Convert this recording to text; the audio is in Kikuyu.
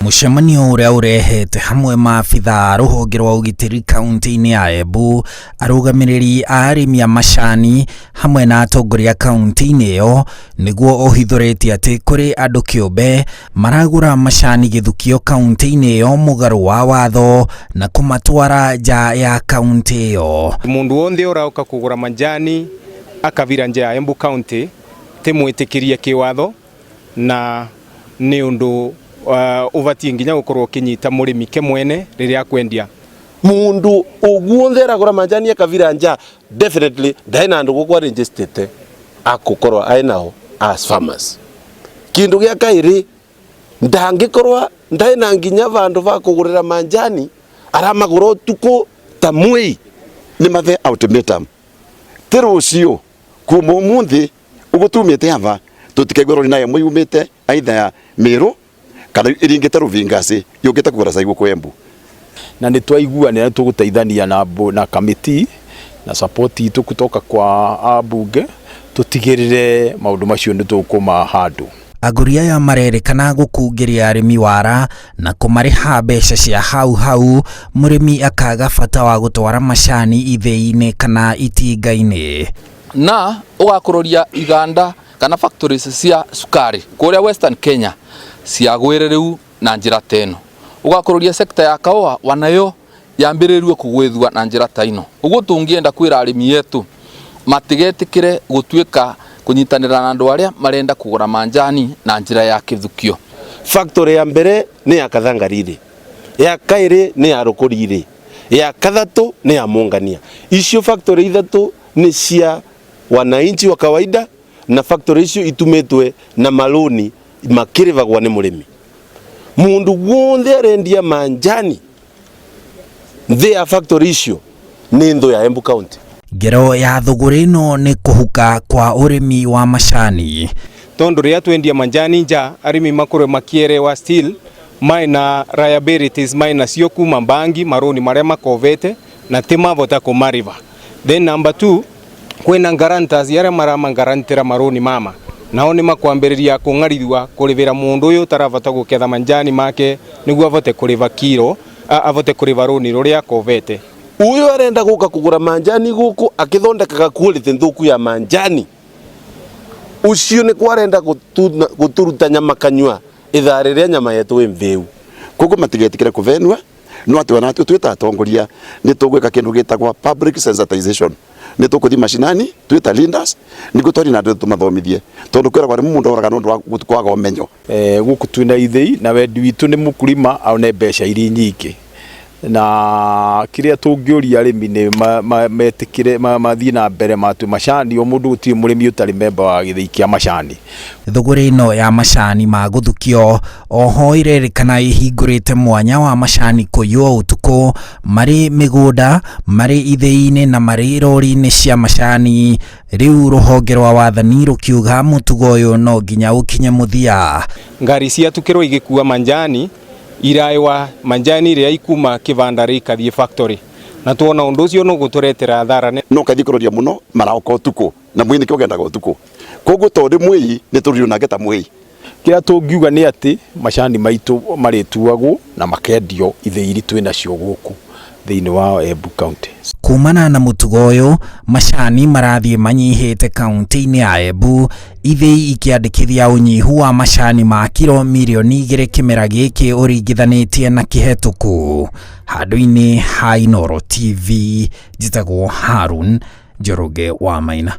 Mũcemanio ũrĩa ũrehete hamwe maabithaa a rũhonge rwa ũgitĩri kaunti-inĩ ya Embu, arũgamĩrĩri a arĩmi a macani hamwe na atongoria kaunti-inĩ ĩyo nĩguo ũhithũrĩtie atĩ kũrĩ andũ kĩũmbe maragũra macani gĩthukio kaunti-inĩ ĩyo mũgarũ wa watho na kũmatwara nja ya kaunti ĩyo. Mundu wonthe urauka kugura majani akavira nja ya Embu County ti mwitikirie kiwatho na ni undu ubatie nginya gukorwo ukinyita murimi ke mwene riria akwendia. Mundu uguonthe aragura majani akavira nja, definitely ndaina andu gukwa registered akukorwo ai nao as farmers. Kindu gia kairi, ndangikorwa ndaina nginya vandu va kugurira manjani, aramagura utuku ta mwei. Ni mathe ultimatum ti rucio kuma umuthi ugutumite ava tutikaigua rori nayo muyumite aitha ya Miru kana iringite Ruvingasi yukite kugura cai guku Embu. Na nĩ twaiguanĩra tũgũteithania na kamĩtĩ na support itũ kutoka kwa ambunge tũtigĩrĩre maũndũ macio nĩ tũkũma handũ. Agũri aya marerĩkana gũkungĩria arĩmi wara na kũmarĩha mbeca cia hau hau, mũrĩmi akaga bata wa gũtwara macani ithĩi-inĩ kana itinga-inĩ. Na ũgakũrũria iganda kana factories cia cukari kũrĩa Western Kenya ciagwĩre rĩu na njĩra ta ĩno. Ũgakũrũria sector ya kahũa wanayo yambĩrĩrue kũgwĩthua na njĩra ta ĩno. Ũguo tũngĩenda kwĩra arĩmi etu matigetĩkĩre gũtuĩka kũnyitanĩra na andũ arĩa marenda kũgũra manjani na njĩra ya kĩthukio. Factory ya mbere nĩ ya Kathangarire, ya kairi nĩ ya Rũkũrire, ya kathatu nĩ ya Mungania. Icio factory ithatu nĩ cia wananchi wa kawaida na factory icio itumitwe na maloni makirivagwa nĩ mũrĩmi. Mundu wonthe arendia manjani nthĩ ya factory icio nĩ nthũ ya Embu County. Ngero ya thũgũrĩ ĩno nĩ kũhuka kwa ũrĩmi wa macani. Tondu riria twendia manjani nja arimi makorwe makierewa still maina liabilities maina cio kuma bangi maroni maria makovete na ti mavota kumariva. Then number 2, kwina guarantors aria maramangarantira maroni mama nao ni makwambiriria kung'arithua kurivira mundu uyu utaravota guketha manjani make niguo avote kuriva kiro, avote kuriva roni ruria akovete. Uyu arenda guka kugura manjani guku akithondekaga quality nthuku ya manjani ucio ni kwarenda guturuta nyama kanyua ithaa riria nyama yetu ĩ mbiu. Koguo matigetikire kuvenua no ati ona twita atongoria ni tugwika kindu gitagwa public sensitization, ni tukuthi macinani twita leaders niguo twari na andu tumathomithie tondu kwiragwo ari mundu oraga nundu wa kwaga umenyo. Guku twina ithĩi na wendi witũ nĩ mũkulima one mbeca iria nyingĩ, na kĩrĩa tũngĩũria arĩmi nĩ metĩkĩre mathiĩ na mbere matue macani. O mũndũ gũtirĩ mũrĩmi ũtarĩ memba wa gĩthĩi kĩa macani. Thũgũrĩ ĩno ya macani ma gũthukio oho ĩrerĩkana ĩhingũrĩte mwanya wa macani kũiywo ũtukũ marĩ mĩgũnda, marĩ ithĩi-inĩ na marĩ rori-inĩ cia macani. Rĩu rũhonge rwa wathani rũkiuga mũtugo ũyũ no nginya ũkinye mũthia. Ngari ciatukĩrwo igĩkua manjani iraiwa manjani iria ikuma kivanda rikathie factory na tuona undu ucio no guturetera athara. No kathi kuroria muno marauka utuku na mwini nikio gendaga utuku, koguo tondu mwii ni turio nake ta mwii. Kĩrĩa tũngiuga nĩ atĩ macani maitũ marĩtuagwo na makendio ithĩi iria twĩ nacio gũkũ thĩinĩ wa Embu County. Kumana na mũtugo ũyũ, macani marathiĩ manyihĩte kaunti-inĩ ya Embu, ithĩi ikĩandĩkithia ũnyihu wa macani ma kiro mirioni igĩrĩ kĩmera gĩkĩ ũringithanĩtie na kĩhetũku. Handũ-inĩ ha Inooro TV, njĩtagwo Harun Njoroge wa Maina.